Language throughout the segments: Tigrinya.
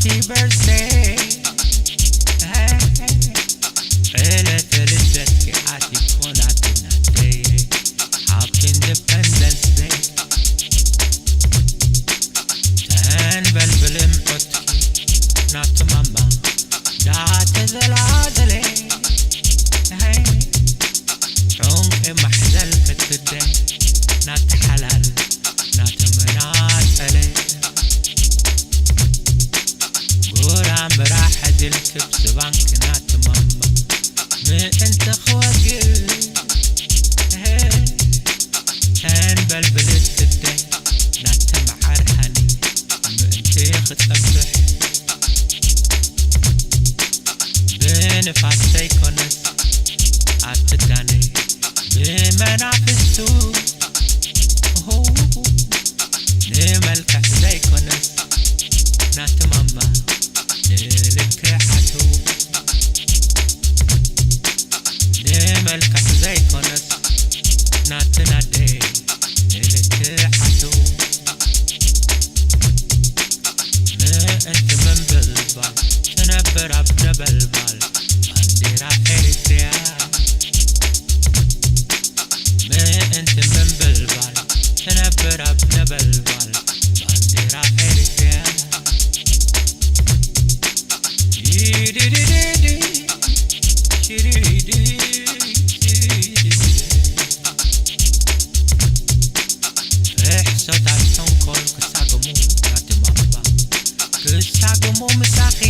Happy birthday. ዕለተ ልደትኪ ኣትዩ ኮናት ናተይ። Happy Independence Day። ተንበልብል እምዑትኪ ናቱ ማማ ዳተዘላዘለ። ዑንቂ ማሕዘል ክትደ ናተሓላል ናተመናጸለ። ጉራምራ ሕድል ክብስባን ክናትማማ ምእንቲ ክወግእ። ተንበልብልት ክደ ናተመዓርሃኒ ምእንቲ ክጸብሕ። ብንፋስ ዘይኮነስ ኣትዳነ ብመናፍስቱ። ንመልክዕ ዘይኮነስ ናትማማ ንልክዓቱ። ንመልክዕ ዘይኮነስ ናትናደ ንልክዓቱ። ምእንቲ ምንብልባል ትነብር ኣብ ነበልባል ባንዴራ ኤሪትርያ። ምእንቲ ምንብልባል ትነብር ኣብ ነበልባል ባንዴራ ኤሪትርያ። ዲዲዲዲዲ፣ ዲዲዲዲዲ። ርሕሶታት ተንኮል ክሳግሙ ናቲ ማማ ክሳግሙ ምሳኺ።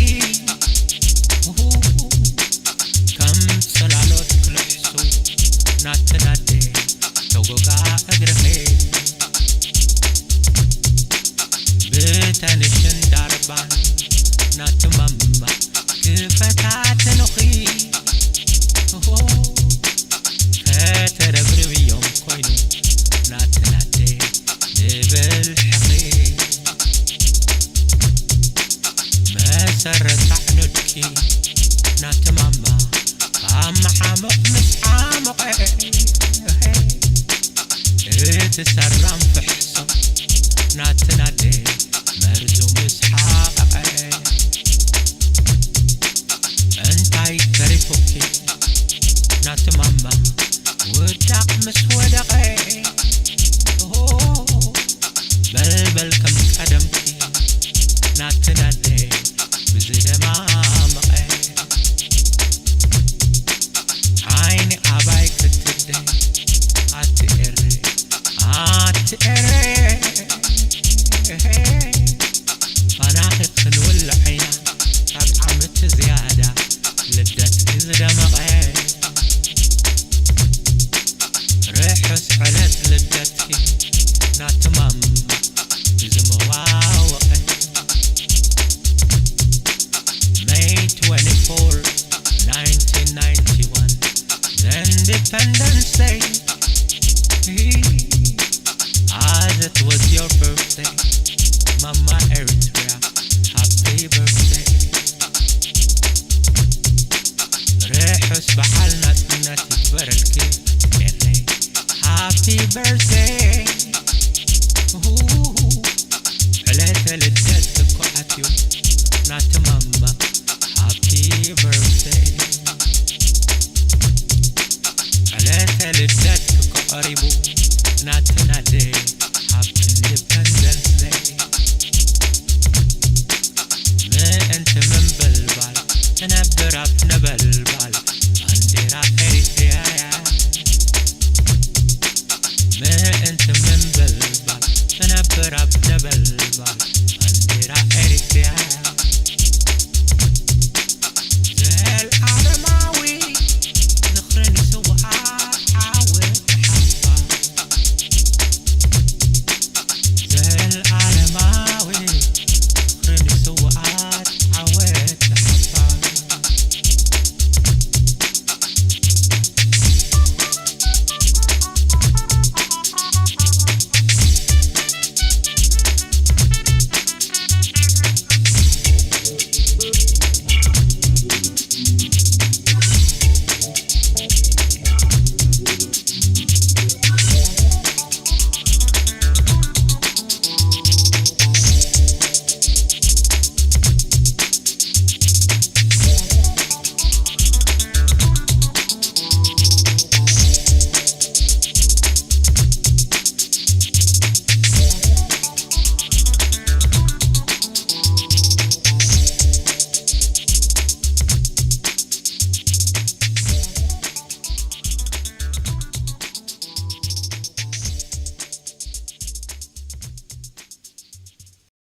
ከም ጽላሎት ክልሕሱ ናቲ ናደ ተጎጋ እግርኺ። ብተንሽን ዳርባን ናቲ ማማ ክፈታትኑኺ። ከተረብርብዮም ኮይኑ ናቲ ናደ ንብል ሕኺ። መሰረት ኣዕኑድኪ ናቲ ማማ ካብ መሓሙቕ ምስ ሓሞቐ። እቲ ሰራም ፍሕሶ ናቲ ናደ መርዙ ምስ ሓቐቐ። እንታይ ተሪፉኪ ናቲ ማማ ውዳቕ ምስ ወደቐ። ኦሆ፣ በልበል ከም ቀደምኪ ናቲ ናደ ብዝደማመቐ። ዓይኒ ኣባይ ክትደ ኣቲ ኤረ፣ ኣቲ ኤረ። ፋናኺ ክንውልዕ ኢና ካብ ዓመት ዝያዳ ልደትኪ ዝደመቐ። ርሑስ ዕለት ልደትኪ ናቲ ማማ ብዝመዋወቐ። May twenty-four, nineteen ninety-one, the Independence Day. As it was your birthday, Mama Eritrea, happy birthday. ርሑስ በዓል ናጽነት ይግበረልኪ ኤረይ፣ happy birthday። ዕለተ ልደት እኮ ኣትዩ ናቲ ማማ፣ happy birthday። ዕለተ ልደት እኮ ቀሪቡ ናቲ ናደ፣ happy Independence Day። ምእንቲ ምንብልባል ትነብር ኣብ